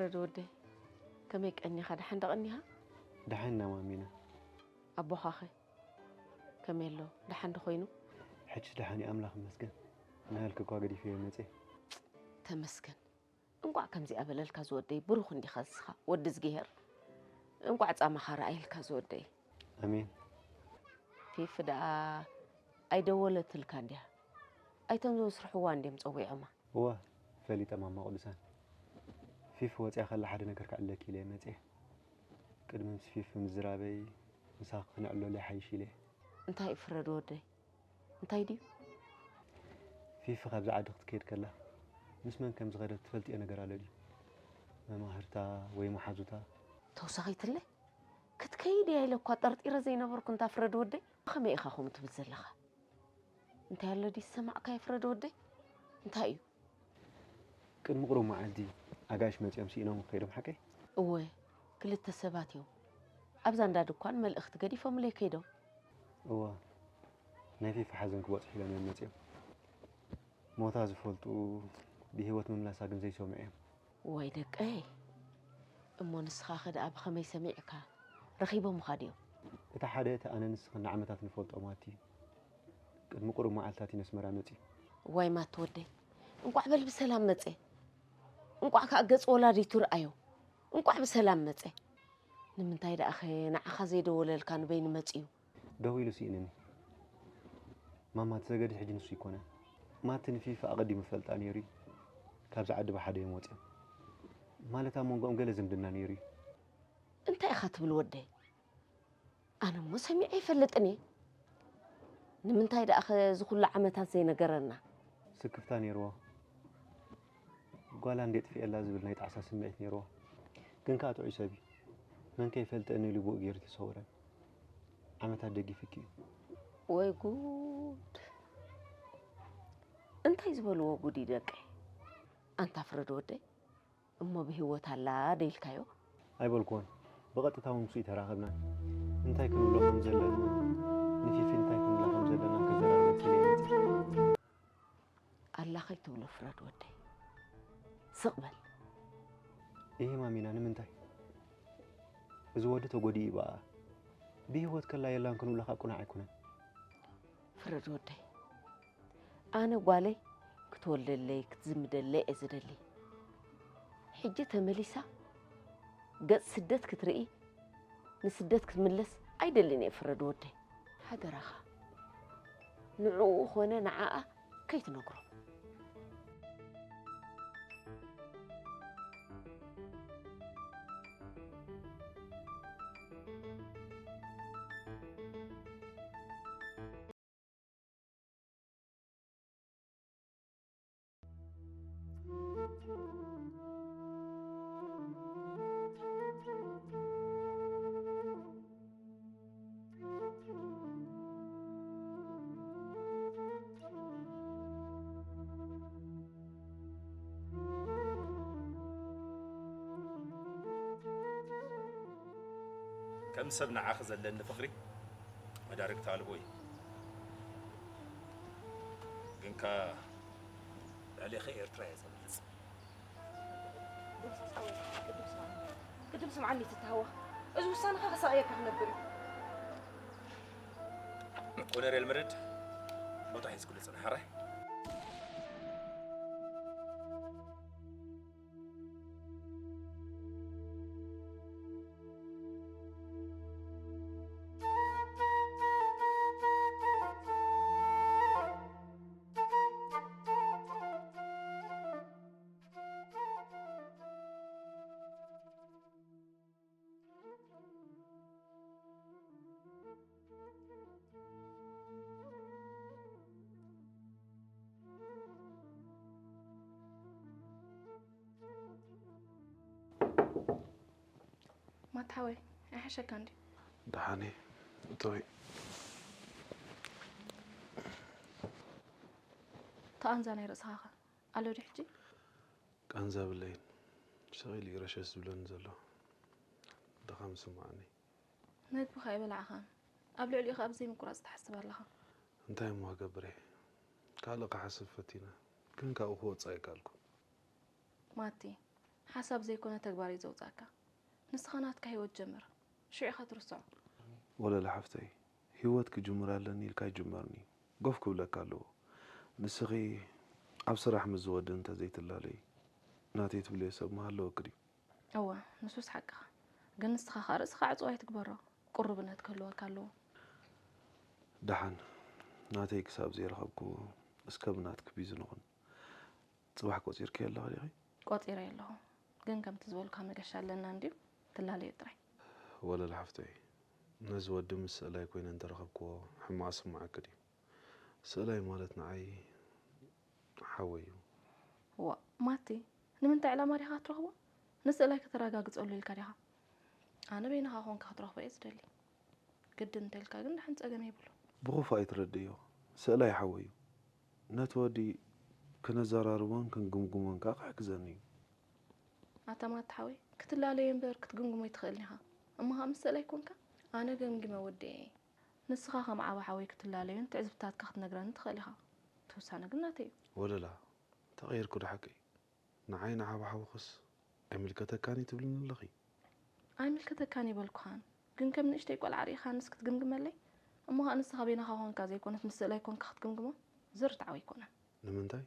ረድ ወደይ፣ ከመይ ቀኒኻ? ደሓን ዶ ቀኒኻ? ደሓን ኢና ማሚና። ኣቦኻኸ ከመይ ኣሎ? ደሓን ዶ ኮይኑ? ሕጅስ ደሓን እዩ፣ ኣምላኽ ይመስገን። ንሃልኪ እኳ ገዲፈዮ መጽየ። ተመስገን። እንቋዕ ከምዚኣ በለልካ ዝወደይ፣ ብሩኽ እንዲኻ ንስኻ ወዲ እዝግሄር። እንቋዕ ጻማኻ ረኣየልካ ዝወደይ። ኣሜን። ፊፊ ደኣ ኣይደወለትልካን ድያ? ኣይቶም ዘስርሕዋ እንድዮም ጸዊዖማ። እወ፣ ፈሊጠ ማማ ቅዱሳን። ፊፊ ወጺኣ ከላ ሓደ ነገር ክዕለኪ ኢለ እየ መጺአ። ቅድሚ ምስ ፊፊ ምዝራበይ ምሳኺ ክነዕልሎ ይሓይሽ ኢለ እየ። እንታይ እዩ ፍረድ ወደይ? እንታይ ድዩ? ፊፊ ካብዛ ዓዲ ክትከይድ ከላ ምስ መን ከም ዝኸደት ትፈልጥዮ ነገር ኣሎ ድዩ? መማህርታ ወይ መሓዙታ? ተውሳኺትለይ? ክትከይድ እያ ኢለ እኳ ጠርጢረ ዘይነበርኩ እንታ ፍረድ ወደይ። ከመይ ኢኻ ከምኡ ትብል ዘለኻ? እንታይ ኣሎ ድዩ ዝሰማዕካዮ ፍረድ ወደይ? እንታይ እዩ? ቅድሚ ቁሩብ መዓልቲ ኣጋይሽ መጺኦም ስኢኖም ከይዶም ሓቀይ? እወ፣ ክልተ ሰባት እዮም ኣብዛ እንዳ ድኳን መልእኽቲ ገዲፎምለይ ከይዶም። እወ፣ ናይ ፊፊ ሓዘን ክበጽሑ ኢሎም እዮም መጺኦም። ሞታ ዝፈልጡ ብህይወት ምምላሳ ግን ዘይሰምዑ እዮም። ዋይ ደቀይ፣ እሞ ንስኻኸ ደኣ ብኸመይ ሰሚዕካ? ረኺቦምኻ ድዮም? እቲ ሓደ እቲ ኣነ ንስኽን ንዓመታት ንፈልጦ ማቲ እዩ። ቅድሚ ቁሩብ መዓልታት እዩ ነስመራ መጺኡ። ዋይ ማቲ ወደይ፣ እንቋዕ በል ብሰላም መጸ። እንቋዕ ከኣ ገጽ ወላዲቱ ረኣዮ። እንቋዕ ብሰላም መጸ። ንምንታይ ደኣኸ ንዓኻ ዘይደወለልካ ንበይኑ መጺኡ? ደዊሉ ስኢንኒ። ማማ፣ እቲ ዘገድድ ሕጂ ንሱ ኣይኮነን። ማቲ ንፊፊ ኣቐዲሙ ይፈልጣ ነይሩ እዩ። ካብዚ ዓዲ ብሓደ እዮም ወጺኦም። ማለት ኣብ መንጎኦም ገለ ዝምድና ነይሩ እዩ። እንታይ ኢኻ ትብል ወደይ? ኣነ እሞ ሰሚዐ ኣይፈልጥን እየ። ንምንታይ ደኣኸ እዚ ኩሉ ዓመታት ዘይነገረና? ስክፍታ ነይርዎ። ጓላ እንዴ ጥፊኤላ ዝብል ናይ ጣዕሳ ስምዒት ነይርዎ። ግን ከኣ ጥዑይ ሰብ እዩ። መን ከይፈልጠኒ ኢሉ ብኡ ገይሩ ተሰወረን። ዓመታት ደጊፉኪ እዩ። ወይ ጉድ! እንታይ ዝበልዎ ጉድ እዩ ደቀይ? ኣንታ ፍረድ ወደይ፣ እሞ ብህይወት ኣላ ዶ ኢልካዮ? ኣይበልኩዎን። ብቐጥታ እውን ምስኡ ኣይተራኸብናን። እንታይ ክንብሎ ከም ዘለና፣ ንፊፊ እንታይ ክንብላ ከም ዘለና ከዘራርበን ስለ እየ መጺአ። ኣላ ከይትብሎ ፍረድ ወደይ። ስቕ በል። እሂ ማሚና፣ ንምንታይ? እዚ ወዲ ተጎዲኡ እዩ በኣ። ብህይወት ከላ የላን ክንብሎ ካብ ቅኑዕ ኣይኮነን። ፍረድ ወደይ። ኣነ ጓለይ ክትወልደለይ፣ ክትዝምደለይ እየ ዝደሊ። ሕጂ ተመሊሳ ገጽ ስደት ክትርኢ፣ ንስደት ክትምለስ ኣይደልን እየ ፍረድ ወደይ። ሓደራኻ ንዕኡ ኾነ ንዓኣ ከይትነግሮ። ከም ሰብ ንዓኺ ዘለኒ ፍቕሪ መዳርግቲ ኣልቦ እዩ። ግንካ ልዕሌኺ ኤርትራ እየ ዘብልጽ። ቅድም ስምዓኒ፣ ቅድም ስምዓኒ ትተሃወኽ። እዚ ውሳነኻ ከሳቕየካ ክነብር እዩ። ኮነሬል ምርድ፣ ቦታ ሒዝኩሉ ጽንሓረ። ማት ሓወይ፣ ኣይሓሸካን ድዩ? ደሓን እየ። እቶይ። ተቓንዛ ናይ ርእስኻ ኸ ኣሎ ድዩ ሕጂ? ቃንዛ የብለይን። ሸቕ ኢሉ እዩ ረሸሽ ዝብለኒ ዘሎ። ድኻም ይስምዓኒ። መግብኻ ኣይበላዕኻን። ኣብ ልዕሊኡ ኸኣ ብዘይ ምቁራጽ ትሓስብ ኣለኻ። እንታይ እሞ ክገብር እየ? ካልእ ክሓስብ ፈቲነ፣ ግን ካብኡ ክወጽእ ኣይከኣልኩን። ማቲ፣ ሓሳብ ዘይኮነ ተግባር እዩ ዘውጻእካ። ንስኻ ናትካ ህይወት ጀምር፣ ሽዑ ኢኻ ትርስዖ። ወለላ ሓፍተይ፣ ህይወት ክጅምር ኣለኒ ኢልካ ኣይጅመርን እዩ። ጎፍ ክብለካ ኣለዎ። ንስኺ ኣብ ስራሕ ምስ ዝወዲ እንተዘይትላለይ ናተይ ትብልዮ ሰብ ምሃለወኪ ድዩ? እወ፣ ንሱስ ሓቅኻ። ግን ንስኻ ኸኣ ርእስኻ ዕጹው ኣይትግበሮ። ቅሩብነት ክህልወካ ኣለዎ። ደሓን፣ ናተይ ክሳብ ዘይረኸብኩ እስከ ብናትኪ ቢዚ ንኹን። ጽባሕ ቆጺርክዮ ኣለኺ ዲኺ? ቆጺረዮ ኣለኹ። ግን ከምቲ ዝበልኩኻ መገሻ ኣለና እንድዩ፣ ትላለዮ ጥራይ። ወለላ ሓፍተይ፣ ነዚ ወዲ ምስ ስእላይ ኮይነ እንተረኸብክዎ ሕማቕ ዝስምዓኪ ድዩ? ስእላይ ማለት ንዓይ ሓወይ እዩ። ዋእ ማቲ፣ ንምንታይ ዕላማ ዲኻ ክትረኽቦ? ንስእላይ ከተረጋግጸሉ ኢልካ ዲኻ? ኣነ በይንኻ ኮንካ ክትረኽቦ እየ ዝደሊ። ግድን እንተልካ ግን ደሓን ጸገም የብሉን። ብኽፉእ ኣይትረድእዮ። ስእላይ ሓወይ እዩ። ነቲ ወዲ ክነዘራርቦን ክንግምግሞን ከኣ ክሕግዘኒ እዩ። ኣታ ማቲ ሓወይ፣ ክትላለዮ እምበር ክትግምግሞ ኣይትኽእልን ኢኻ። እሞ ኸኣ ምስ ስእላይ ኮንካ? ኣነ ገምጊመ ወዲኤ እየ። ንስኻ ከም ዓቢ ሓወይ ክትላለዮን ትዕዝብትታትካ ክትነግረኒ ትኽእል ኢኻ። እቲ ውሳነ ግን ናተይ እዩ። ወለላ፣ ተቐይርኩ ዶ ሓቀይ? ንዓይ ንዓቢ ሓውኽስ ኣይምልከተካን እዩ ትብልኒ ኣለኺ? ኣይምልከተካን ኣይበልኩኻን፣ ግን ከም ንእሽተይ ቆልዓ ርኢኻንስ ክትግምግመለይ? እሞ ኸኣ ንስኻ በይንኻ ኮንካ ዘይኮነስ ምስ ስእላይ ኮንካ ክትግምግሞ ዝርትዓዊ ኣይኮነን። ንምንታይ?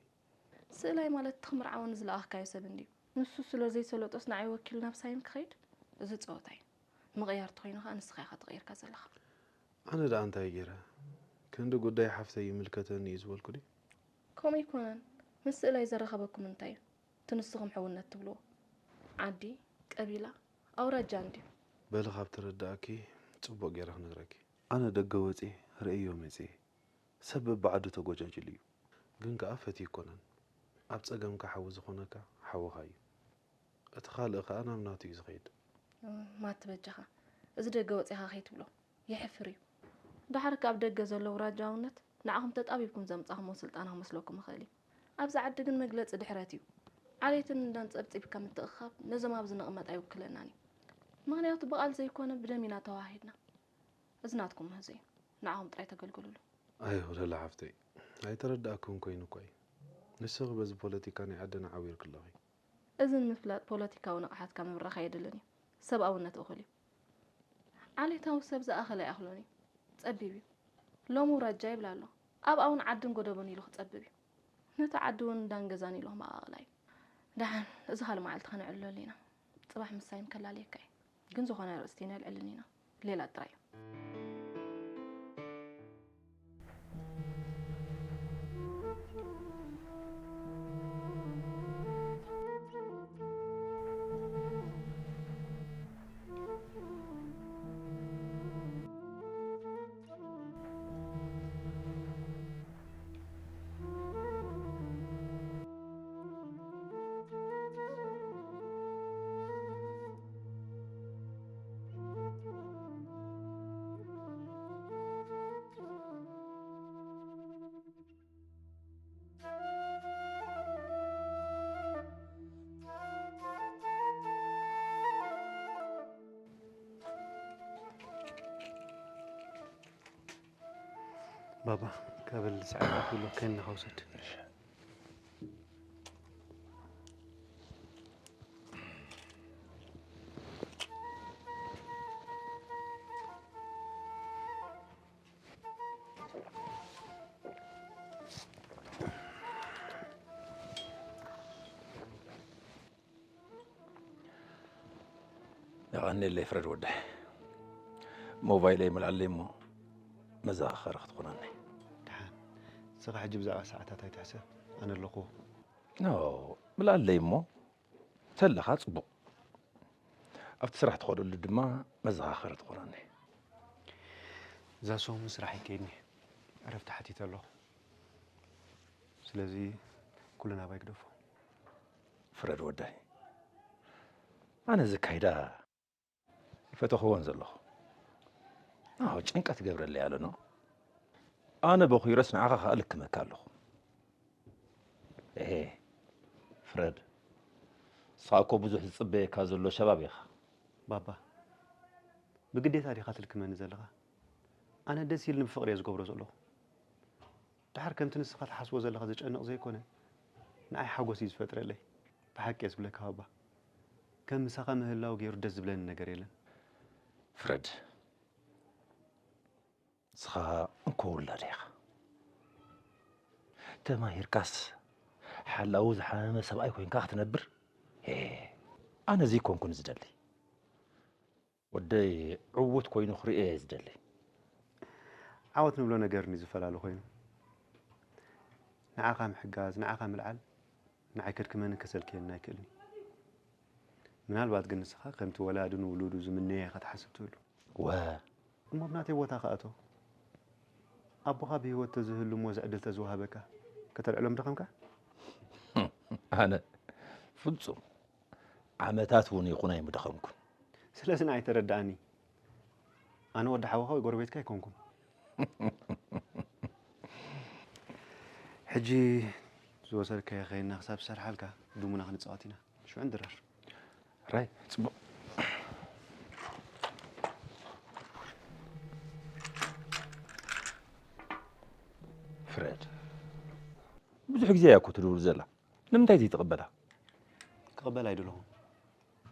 ስእላይ ማለት እቲ ክምርዓወኒ ዝለኣኽካዮ ሰብ እንድዩ። ንሱ ስለ ዘይሰለጦስ ንዓይ ወኪሉ ናብ ሳይን ክኸይድ? እዚ ጸወታ እዩ። ምቕያር ተኾይኑ ኸኣ ንስኻ ኢኻ ተቐይርካ ዘለኻ። ኣነ ደኣ እንታይ ገይረ? ክንዲ ጉዳይ ሓፍተይ ይምልከተኒ እዩ ዝበልኩ ድዩ? ከምኡ ኣይኮነን። ምስ ስእላይ ዘራኸበኩም እንታይ እዩ? እቲ ንስኹም ሕውነት ትብልዎ ዓዲ፣ ቀቢላ፣ ኣውራጃ እንድዩ። በሊ ካብ ተረድኣኪ ጽቡቕ ገይረ ክነግረኪ። ኣነ ደገ ወጽየ ርእየዮ መጽየ። ሰብ በብዓዱ ተጎጃጅሉ እዩ። ግን ከኣ ፈትዩ ኣይኮነን። ኣብ ጸገምካ ሓዊ ዝኾነካ ሓውኻ እዩ። እቲ ካልእ ከኣ ናብ ናቱ እዩ ዝኸይድ። ማቲ በጃኻ እዚ ደገ ወጺኻ ከይትብሎ። የሕፍር እዩ። ደሓር ከኣ ኣብ ደገ ዘሎ ኣውራጃውነት ንዓኹም ተጣቢብኩም ዘምጻኹሞ ስልጣን ክመስለኩም ይኽእል እዩ። ኣብዚ ዓዲ ግን መግለጺ ድሕረት እዩ። ዓሌትን እንዳን ጸብጺብካ ምትእኽኻብ ነዞም ኣብዚ ንቕመጥ ኣይውክለናን እዩ። ምኽንያቱ ብቓል ዘይኮነ ብደም ኢና ተወሃሂድና። እዚ ናትኩም ምህዞ እዩ። ንዓኹም ጥራይ ተገልግሉሉ። ኣይ ወለላ ሓፍተይ፣ ኣይተረድኣክን ኮይኑ እኳ እዩ። ንስኺ በዚ ፖለቲካ ናይ ዓድና ዓዊርኪ ኣለኺ። እዚ ንምፍላጥ ፖለቲካዊ ንቕሓትካ ምብራኽ ኣየድልን እዩ። ሰብኣውነት እኹል እዩ። ዓሌታዊ ሰብ ዝኣኸለ ኣይኣኽሎን እዩ። ጸቢብ እዩ። ሎሚ ኣውራጃ ይብል ኣሎ። ኣብኣ እውን ዓድን ጎደቦን ኢሉ ክጸብብ እዩ። ነቲ ዓዲ እውን እንዳን ገዛን ኢሉ ክመቓቕላ እዩ። ደሓን፣ እዚ ካልእ መዓልቲ ከነዕልለሉ ኢና። ጽባሕ ምሳይ ከላልየካ እየ። ግን ዝኾነ ኣርእስቲ ኣይነልዕልን ኢና። ሌላ ጥራይ እዩ። ባባ፣ ከብል ሰዓት ኩሉ ከይንኻ ውሰድ። የቐንየለይ ፍረድ ወደይ። ሞባይለይ ምልኣለይ እሞ መዘኻኸሪ ክትኾነኒ። ደሓን። ንስኻ ሕጂ ብዛዕባ ሰዓታት ኣይትሕሰብ፣ ኣነ ኣለኹ። ኖ፣ ምልኣለይ እሞ ተለኻ ጽቡቕ። ኣብቲ ስራሕ ትኸደሉ ድማ መዘኻኸሪ ትኾነኒ። እዛ ሰሙን ስራሕ ኣይከይድን እየ። ዕረፍቲ ሓቲተ ኣለኹ። ስለዚ ኩሉ ናባይ ግደፎ። ፍረድ ወደይ፣ ኣነ እዚ ኣካይዳ ይፈተኽዎን ዘለኹ። ኣዎ፣ ጭንቀት ይገብረለይ ኣሎ ኖ። ኣነ በኹይረስ ንዓኻ ከኣ ልክመካ ኣለኹ። ኤሄ፣ ፍረድ፣ ንስኻ እኮ ብዙሕ ዝጽበየካ ዘሎ ሸባብ ኢኻ። ባባ፣ ብግዴታ ዲኻ ትልክመኒ ዘለኻ? ኣነ ደስ ኢልኒ ብፍቕሪ እየ ዝገብሮ ዘለኹ። ደሓር ከምቲ ንስኻ ትሓስቦ ዘለኻ ዘጨንቕ ዘይኮነ፣ ንዓይ ሓጎስ እዩ ዝፈጥረለይ። ብሓቂ እየ ዝብለካ ባባ። ከም ምሳኻ ምህላው ገይሩ ደስ ዝብለኒ ነገር የለን። ፍረድ፣ ንስኻ እንኮ ውላድ ኢኻ። ተማሂርካስ ሓላዊ ዝሓመመ ሰብኣይ ኮይንካ ክትነብር? ሄ፣ ኣነ እዚ ኣይኮንኩን ዝደሊ። ወደይ ዕዉት ኮይኑ ክርእዮ እየ ዝደሊ። ዓወት ንብሎ ነገር እንዲ ዝፈላለ ኮይኑ፣ ንዓኻ ምሕጋዝ፣ ንዓኻ ምልዓል ንዓይ ከድክመንን ከሰልክየንን ኣይክእልን እዩ። ምናልባት ግን ንስኻ ከምቲ ወላዲ ንውሉዱ ዝምነየ ኢኻ ትሓስብ ትህሉ። ወ እሞ ብናተይ ቦታ ክኣቶ ኣቦኻ ብህይወት ተዝህሉ እሞ እዚ ዕድል ተዝወሃበካ ከተልዕሎ ምደኸምካ? ኣነ ፍጹም ዓመታት እውን ይኹን ኣይምደኸምኩን። ስለዚ ንዓይ ተረድኣኒ። ኣነ ወዲ ሓወኻ ወይ ጎረቤትካ ኣይኮንኩን። ሕጂ ዝወሰድካዮ ከይና ክሳብ ዝሰርሓልካ ድሙና ክንጻወት ኢና። ሽዑ ንድረር። ራይ ጽቡቕ። ፍረድ፣ ብዙሕ ግዜ እያ እኮ ትድውል ዘላ። ንምንታይ ዘይትቕበላ? ክቕበል ኣይደለኹን።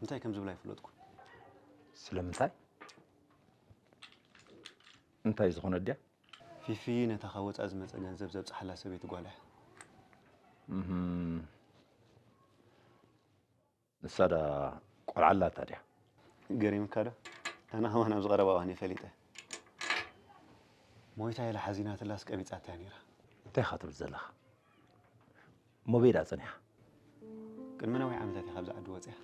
እንታይ ከም ዝብል ኣይፈለጥኩን። ስለምንታይ? እንታይ ዝኾነ ድያ? ፊፊ ነታ ካብ ወጻኢ ዝመጸ ገንዘብ ዘብጽሓላ ሰበይቲ ጓል እያ። እህም። ንሳ ዳ ቆልዓ ኣላታ ድያ? ገሪምካ ዶ? ኣነ ከማን ኣብዚ ቀረባ እዋን እየ ፈሊጠ። ሞይታ ኢላ ሓዚናትላስ ቀቢጻታ እያ ነይራ። እንታይ ኢኻ ትብል ዘለኻ? ሞቤዳ ጸኒሓ። ቅድሚ ነዊሕ ዓመታት እያ ካብዚ ዓዲ ወጺኣ።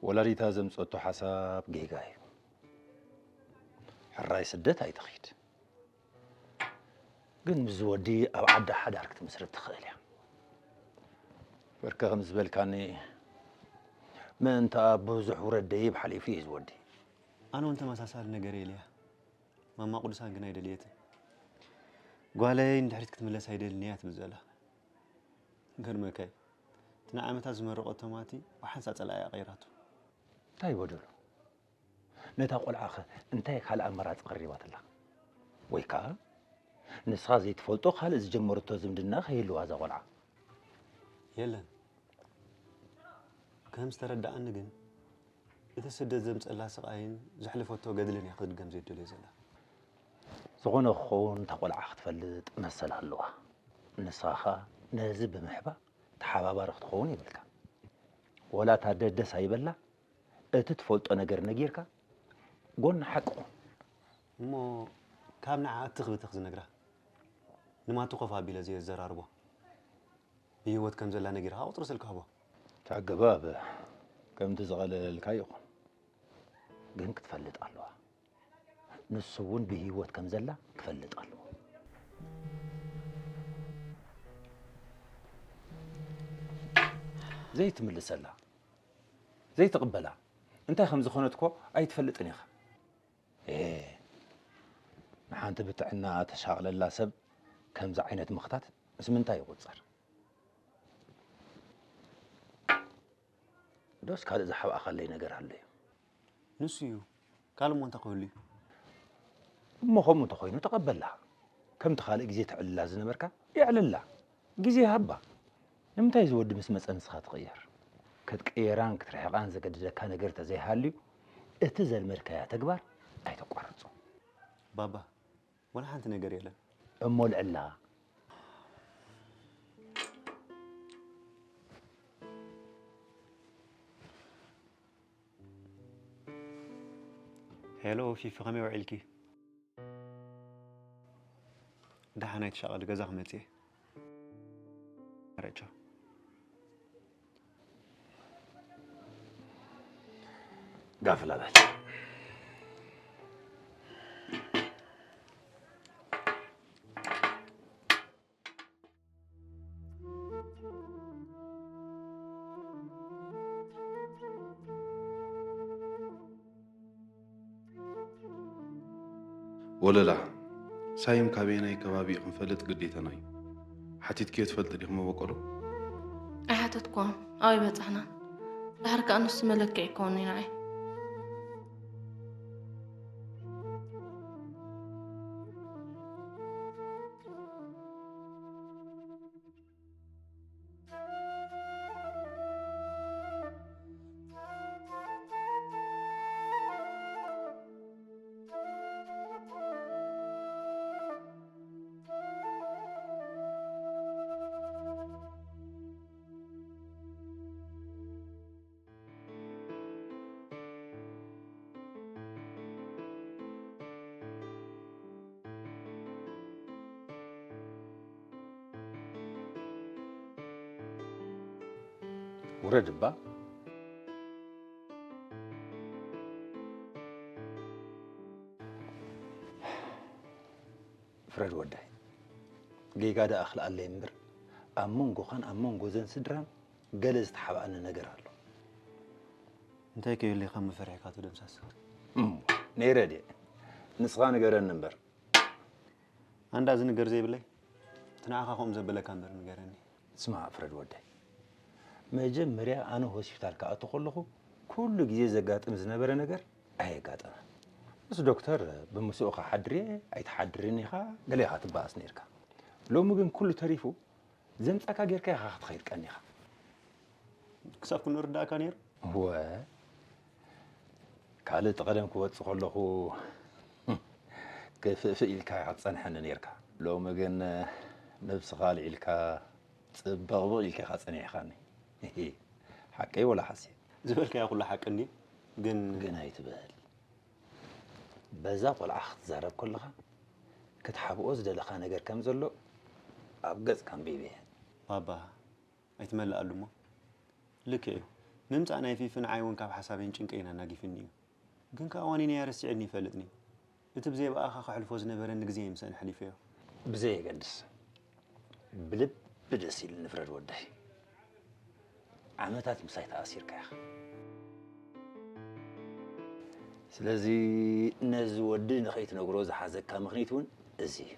ወላዲታ ዘምጸቶ ሓሳብ ጌጋ እዩ። ሕራይ ስደት ኣይትኺድ። ግን ምስ ዝወዲ ኣብ ዓዳ ሓዳር ክትምስርት ትኽእል እያ። ብርክ ከም ዝበልካኒ ምእንታ ብዙሕ ውረድ ደይብ ሓሊፉ እዩ ዝወዲ። ኣነ እውን ተመሳሳሊ ነገር እየ ኢለያ። ማማ ቅዱሳን ግን ኣይደልየትን። ጓለይ ንድሕሪት ክትምለስ ኣይደልን እያ ትብል ዘላ። ገርመካይ፣ እቲ ንዓመታት ዝመረቐቶ ማቲ ብሓንሳእ ጸላኢኣ ቀይራቶ። እንታይ በደሉ? ነታ ቆልዓኸ እንታይ ካልእ ኣማራጺ ቀሪባትላ? ወይ ከኣ ንስኻ ዘይትፈልጦ ካልእ ዝጀመረቶ ዝምድና ከይህልዋ እዛ ቆልዓ? የለን። ከም ዝተረዳኣኒ ግን እቲ ስደት ዘምጸላ ስቓይን ዘሕለፈቶ ገድልን እያ ክትድገም ዘይደልዮ ዘላ። ዝኾነ ክኸውን እታ ቆልዓ ክትፈልጥ መሰል ኣለዋ። ንስኻ ኸኣ ነዚ ብምሕባእ ተሓባባሪ ክትኸውን የብልካ። ወላ እታ ደደስ ኣይበላ እቲ ትፈልጦ ነገር ነጊርካ ጎኒ ሓቂ ኩን። እሞ ካብ ንዓ እትኽ ብትኽ ዝነግራ ንማቲ ኮፍ ኣቢለ ዘየዘራርቦ ብህይወት ከም ዘላ ነጊርካ ቁጽሪ ስልካ ህቦ። እቲ ኣገባብ ከምቲ ዝቐለለልካ ይኹን፣ ግን ክትፈልጥ ኣለዋ። ንሱ እውን ብህይወት ከም ዘላ ክፈልጥ ኣለዎ። ዘይትምልሰላ፣ ዘይትቕበላ እንታይ ከም ዝኾነት እኮ ኣይትፈልጥን ኢኻ። ኤ፣ ንሓንቲ ብጥዕና ተሻቕለላ ሰብ ከምዚ ዓይነት ምኽታት ምስ ምንታይ ይቑጸር? ዶስ ካልእ ዝሓብኣኻለይ ነገር ኣሎ እዩ? ንሱ እዩ። ካልእ እሞ እንታይ ክህሉ እዩ? እሞ ከምኡ እንተኾይኑ ተቐበላ። ከምቲ ካልእ ግዜ ተዕልላ ዝነበርካ የዕልላ። ግዜ ሃባ። ንምንታይ እዚ ወዲ ምስ መጸ ንስኻ ትቕየር? ክትቅየራን ክትርሕቓን ዘገድደካ ነገር ተዘይሃልዩ እቲ ዘልመድካያ ተግባር ኣይተቋርጾ። ባባ፣ ዋላ ሓንቲ ነገር የለን። እሞ ልዕላ። ሄሎ ፊፊ፣ ከመይ ውዒልኪ? ደሓን ኣይትሻቐሊ፣ ገዛ ክመጽእ እየ። ቻው። ጋፍላ በል። ወለላ፣ ሳይም ካበየናይ ከባቢ እዩ ክንፈልጥ ግዴታና እዩ። ሓቲትክዮ ትፈልጢ ዲኺ መበቆሉ? ኣይሓተትኩዎን። ኣበይ በጻሕና? ድሓር ከኣ ንሱ መለክዒ ይከውን'ዩ ንዓይ። ውረድ እባ። ፍረድ ወዳይ፣ ጌጋ ደኣ ክልኣለይ እምበር፣ ኣብ መንጎኻን ኣብ መንጎ እዘን ስድራን ገለ ዝተሓብኣኒ ነገር ኣሎ። እንታይ ከይህሉ ኢኻ መፈርሒኻ ትደምሳስ? እሞ፣ ነይረ ድየ? ንስኻ ንገረኒ እምበር። ኣንዳ ዝንገር ዘይብለይ፣ እቲ ንዓኻ ከምኡ ዘበለካ እምበር ንገረኒ። ስማዕ ፍረድ ወደይ፣ መጀመርያ ኣነ ሆስፒታል ክኣቱ ከለኹ ኩሉ ግዜ ዘጋጥም ዝነበረ ነገር ኣየጋጠመን። ምስ ዶክተር ብምስኡ ክሓድር እየ ኣይትሓድርን ኢኻ፣ ገለ ኢኻ ትበኣስ ነይርካ። ሎሚ ግን ኩሉ ተሪፉ፣ ዘምጻካ ጌርካ ኢኻ ክትኸይድ ቀኒኻ። ክሳብ ክንርዳእካ ነይሩ። እወ፣ ካልእ እቲ ቀደም ክወጽእ ከለኹ ክፍእፍእ ኢልካ ኢኻ ትጸንሐኒ ነይርካ። ሎሚ ግን ነብስኻ ኣልዒልካ ጽብቕብቕ ኢልካ ኢኻ ጸኒሕካኒ። ሓቀይ ወላ ሓስየ? ዝበልካዮ ኩሉ ሓቂ እንድዩ፣ ግን ግን ኣይትበል። በዛ ቆልዓ ክትዛረብ ከለኻ ክትሓብኦ ዝደለኻ ነገር ከም ዘሎ ኣብ ገጽካ ኣንቢበ እየ። ባባ፣ ኣይትመልኣሉ እሞ። ልክዕ እዩ። ምምጻእ ናይ ፊፊ ንዓይ እውን ካብ ሓሳበይን ጭንቀይን ኣናጊፍኒ እዩ። ግን ከኣ ዋኒነያ ረሲዐኒ ይፈልጥኒ። እቲ ብዘይ ብኣኻ ከሕልፎ ዝነበረኒ ግዜ እዩ ምሳኒ ሓሊፈዮ። ብዘየገድስ፣ ብልቢ ደስ ኢሉኒ ፍረድ ወደይ። ዓመታት ምሳይ ተኣሲርካ ኢኻ። ስለዚ ነዚ ወዲ ንኸይትነግሮ ዝሓዘካ ምኽኒት እውን እዚ እዩ።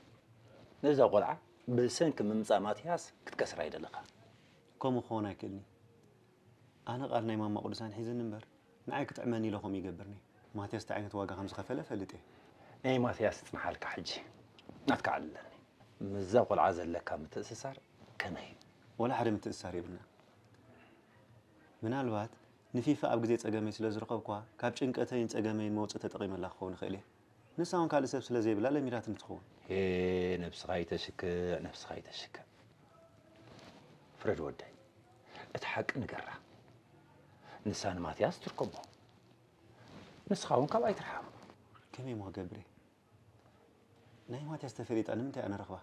ነዛ ቆልዓ ብሰንኪ ምምጻእ ማትያስ ክትከስራ ኣይደለኻን። ከምኡ ክኸውን ኣይክእልን እዩ። ኣነ ቃል ናይ ማማ ቅዱሳን ሒዝኒ እምበር፣ ንዓይ ክጥዕመኒ ኢለ ከምኡ ይገብርኒ። ማትያስ እንታይ ዓይነት ዋጋ ከም ዝኸፈለ እፈልጥ እየ። ናይ ማትያስ ይጽንሓልካ ሕጂ። ናትካ ዕልለኒ። ምስዛ ቆልዓ ዘለካ ምትእስሳር ከመይ እዩ? ወላ ሓደ ምትእስሳር የብልናን። ምናልባት ንፊፊ ኣብ ግዜ ጸገመይ ስለ ዝረኸብኩዋ፣ ካብ ጭንቀተይን ጸገመይን መውጽኢ ተጠቒመላ ክኸውን ይኽእል እየ። ንሳ እውን ካልእ ሰብ ስለ ዘይብላ ለሚዳትኒ ትኸውን። ኤ፣ ነብስኻ ኣይተሽክዕ፣ ነብስኻ ኣይተሽክዕ። ፍረድ ወደይ፣ እቲ ሓቂ ንገራ። ንሳ ንማትያስ ትርከቦ። ንስኻ እውን ካብኣ ኣይትርሓቕ። ከመይ እሞ ክገብር እየ? ናይ ማትያስ ተፈሊጣ ንምንታይ እያ ንረኽባ?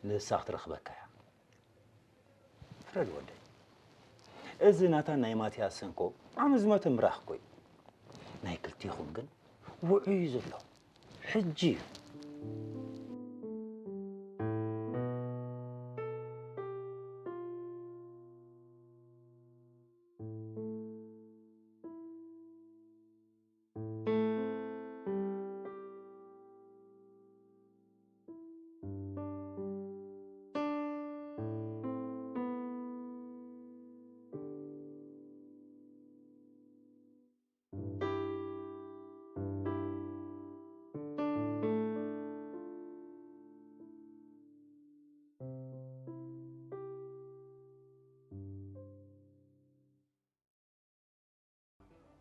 ንሳ ክትረኽበካ እያ። ፍረድ ወደይ፣ እዚ ናታን ናይ ማትያስን እኮ ዓሚ ዝመተ ምራኽ እኮ እዩ። ናይ ክልቴኹም ግን ውዑይ እዩ ዘሎ። ሕጂ እዩ።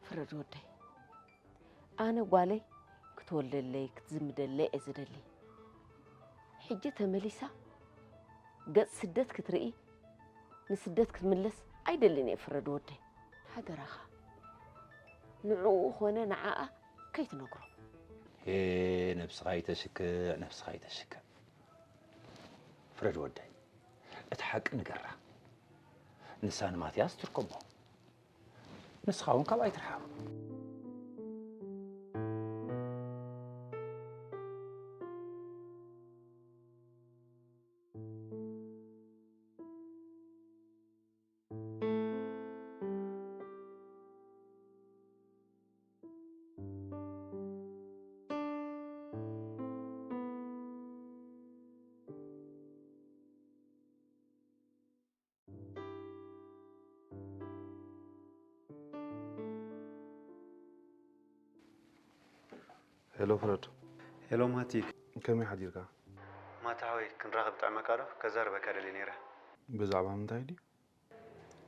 ፍረድ ወደይ፣ ኣነ ጓለይ ክትወልደለይ ክትዝምደለይ እየ ዝደሊ። ሕጂ ተመሊሳ ገጽ ስደት ክትርኢ፣ ንስደት ክትምለስ ኣይደልን እየ ፍረድ ወደይ። ሓደራኻ ንዕኡ ኾነ ንዓኣ ከይትነግሮ። ኤ፣ ነብስኻ ይተሽክዕ፣ ነብስኻ ይተሽክዕ። ፍረድ ወደይ፣ እቲ ሓቂ ንገራ። ንሳ ንማትያስ ትርከቦ። ንስኻ እውን ካብኣ ኣይትርሓቕ። ሄሎ ፍረድ። ሄሎ ማቲ። ከመይ ሓዲርካ? ማቲ ሓወይ፣ ክንራኸብ ይጥዕመካ ዶ? ከዛርበካ ደልየ ነይረ። ብዛዕባ ምንታይ ድዩ?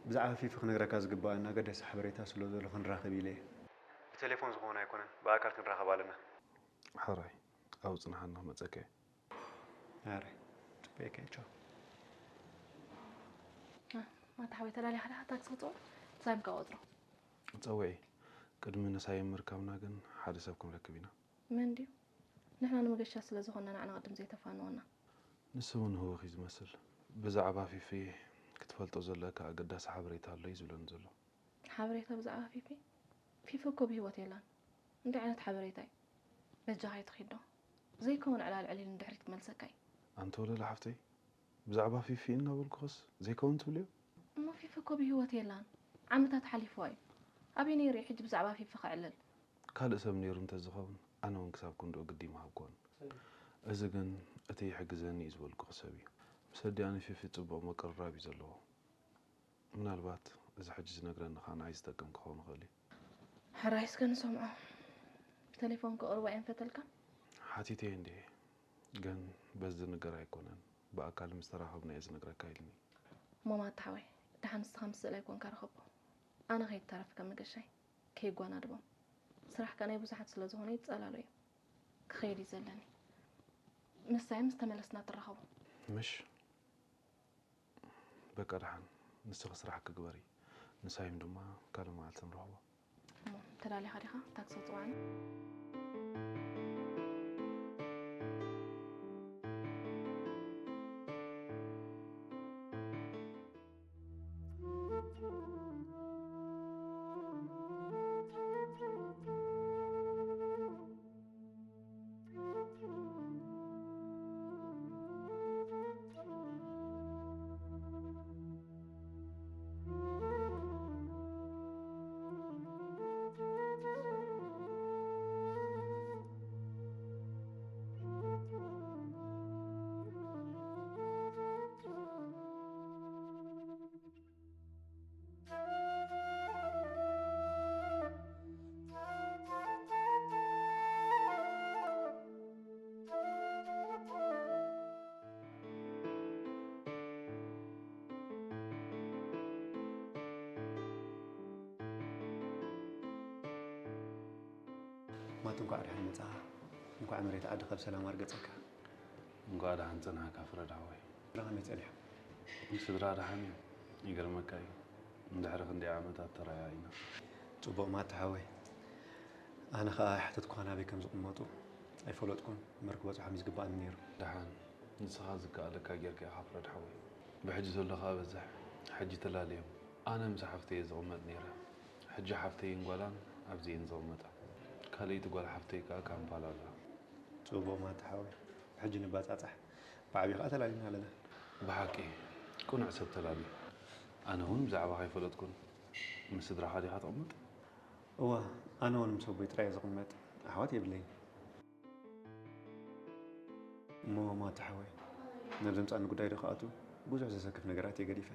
ብዛዕባ ፊፊ ክነግረካ ዝግባኣና ኣገዳሲ ሓበሬታ ስለ ዘሎ ክንራኸብ ኢለ እየ። ብቴሌፎን ዝኸውን ኣይኮነን፣ ብኣካል ክንራኸብ ኣለና። ሕራይ፣ ኣብኡ ጽንሓና፣ ክመጸካ እየ። ሕራይ፣ ጽበየካ እየ፣ ቻው። እ፣ ማቲ ሓወይ፣ ተዳሊኻ ዲኻ? ታክሲ ክጽውዕ? ሳይም ከቐጽሮ። ጸውዒ። ቅድሚ ንሳይም ምርካብና ግን ሓደ ሰብ ክንረክብ ኢና። መን ድዩ? ንሕና ንመገሻ ስለ ዝኾንና ንዓና ቅድም ዘይተፋንወና። ንሱ እውን ህውኽ እዩ ዝመስል። ብዛዕባ ፊፊ ክትፈልጦ ዘለካ ኣገዳሲ ሓበሬታ ኣሎ እዩ ዝብለኒ ዘሎ። ሓበሬታ ብዛዕባ ፊፊ? ፊፊ እኮ ብህይወት የላን። እንታይ ዓይነት ሓበሬታ እዩ? በጃኻ ኣይትኺድ ዶ? ዘይከውን ዕላል ዕሊል ንድሕሪት ክመልሰካ እዩ። ኣንቲ ወለላ ሓፍተይ፣ ብዛዕባ ፊፊ እናበልኩኽስ ዘይከውን ትብልዮ? እሞ ፊፊ እኮ ብህይወት የላን። ዓመታት ሓሊፍዋ እዩ። ኣበይ ነይሩ እዩ ሕጂ ብዛዕባ ፊፊ ከዕልል? ካልእ ሰብ ነይሩ እንተዝኸውን ኣነ እውን ክሳብ ክንድኡ ግዲ ምሃብኩዎን። እዚ ግን እቲ ይሕግዘኒ እዩ ዝበልኩኺ ሰብ እዩ። ምስ ኣዲኣ ንፊፊ ጽቡቕ ምቅርራብ እዩ ዘለዎ። ምናልባት እዚ ሕጂ ዝነግረኒ ኸኣ ንዓይ ዝጠቅም ክኸውን ይኽእል እዩ። ሕራይ እስከ ንሰምዖ። ብቴሌፎን ከቕርባ እየን ፈተልካ? ሓቲተዮ እንድየ፣ ግን በዚ ዝንገር ኣይኮነን፣ ብኣካል ምስ ተራኸብና እየ ዝነግረካ ኢልኒ። እሞ ማታ ሓወይ፣ ደሓን ንስኻ ምስ ስእላይ ኮንካ ርኸቦ። ኣነ ከይተረፍ ከም መገሻይ ከይጓናድቦም። ስራሕ ከኣ ናይ ብዙሓት ስለ ዝኾነ ይጸላሎ እዩ። ክኸይድ እዩ ዘለኒ። ምሳይ ምስ ተመለስና ትራኸቡ። ምሽ? በቃ ደሓን፣ ንስኺ ስራሕኪ ግበሪ። ንሳይም ድማ ካልእ መዓልቲ ንረኽቦ። እሞ ተዳሊኻ ዲኻ? ታክሲ ክጽውዓኒ? ማቲ፣ እንኳዕ ደሓን መጻኻ። እንኳዕ መሬት ዓድኻ ብሰላም ኣርገጸካ። እንኳዕ ደሓን ጸናሕካ ፍረድ ሓወይ። ስድራ ከመይ ጸኒሖም? ስድራ ደሓን እዩ። ይገርመካ እዩ፣ እንድሕሪ ክንደይ ዓመታት ተራኣኢና። ጽቡቕ ማቲ ሓወይ። ኣነ ኸኣ ኣይሓተትኩኻን ኣበይ ከም ዝቕመጡ ኣይፈለጥኩን። እምበር ክበጽሖም እዩ ዝግባኣኒ ነይሩ። ደሓን፣ ንስኻ ዝከኣለካ ጌርካ ኢኻ ፍረድ ሓወይ። ብሕጂ ዘሎ ኸኣ በዝሕ። ሕጂ ተላልዮም። ኣነ ምስ ሓፍተይ እየ ዝቕመጥ ነይረ። ሕጂ ሓፍተይን ጓላን ኣብዚ እየን ዝቕመጣ። ካልኣይቲ ጓል ሓፍተይ ከኣ ካምፓላ ኣላ። ጽቡቕ ማቲ ሓወይ፣ ብሕጂ ንባጻጻሕ። ብዓብዩ ከኣ ተላሊና ኣለና። ብሓቂ ቅኑዕ ሰብ ተላልዩ። ኣነ እውን ብዛዕባኻ ኣይፈለጥኩን። ምስ ስድራኻ ዲኻ ትቕመጥ? እወ፣ ኣነ እውን ምስ ኣቦይ ጥራይ እየ ዝቕመጥ። ኣሕዋት የብለይን። እሞ ማቲ ሓወይ፣ ናብ ዘምጻኒ ጉዳይ ዶ ክኣቱ? ብዙሕ ዘሰክፍ ነገራት እየ ገዲፈ።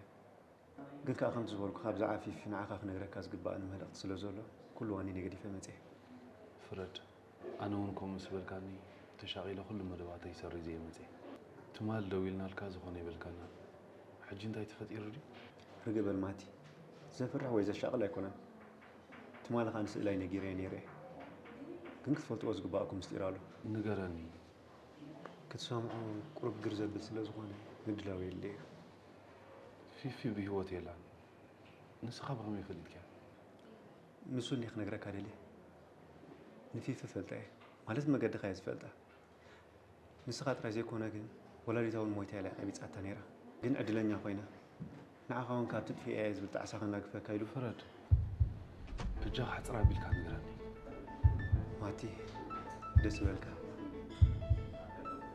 ግን ከኣ ከምቲ ዝበልኩኻ ብዛዕባ ፊፊ ንዓኻ ክነግረካ ዝግባኣኒ መልእኽቲ ስለ ዘሎ፣ ኩሉ ዋኒነ ገዲፈ መጽየ። ፍረድ፣ ኣነ እውን ከምኡ ምስ በልካኒ ተሻቒለ ኩሉ መደባተይ ሰሪዘ እየ መጽየ። ትማል ደዊልናልካ ዝኾነ ኣይበልካናን። ሕጂ እንታይ ተፈጢሩ ድዩ? ርግእ በል ማቲ፣ ዘፍርሕ ወይ ዘሻቕል ኣይኮነን። ትማሊ ከኣ ንስእላይ ነጊረዮ ነይረ እየ። ግን ክትፈልጥዎ ዝግባኣኩም ምስጢር ኣሎ። ንገረኒ። ክትሰምዖ ቁሩብ ግር ዘብል ስለ ዝኾነ ምድላው የድልዮ እዩ። ፊፊ ብህይወት የላን። ንስኻ ብኸመይ ፈሊጥካያ? ንሱ እንድየ ክነግረካ ደልየ። ንፊፊ እፈልጣ እየ። እሞ ማለት መገድኻ እየ ዝፈልጣ። ንስኻ ጥራይ ዘይኮነ ግን ወላዲታ እውን ሞይታ ኢላ ቀቢጻታ ነይራ። ግን ዕድለኛ ኮይና ንዓኻ እውን ካብ ትጥፍእ እየ ዝብል ጣዕሳ ከናግፈካ ኢሉ። ፍረድ፣ በጃኻ ሕጽር ኣቢልካ ንገረኒ። ማቲ፣ ደስ ይበልካ።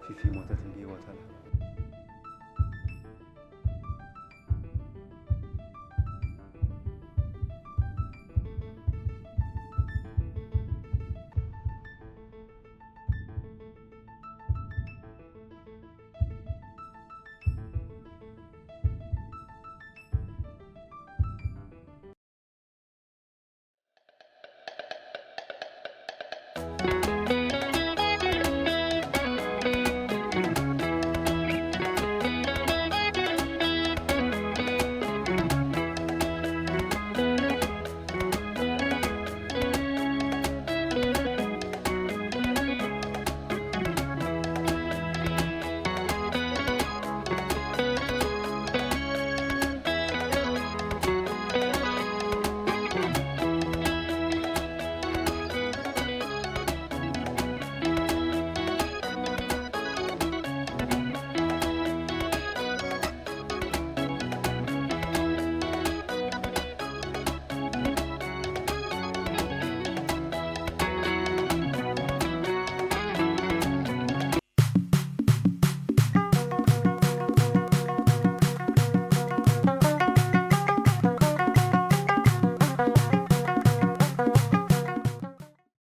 ፊፊ ሞተት እንዲ ህይወት ኣላ።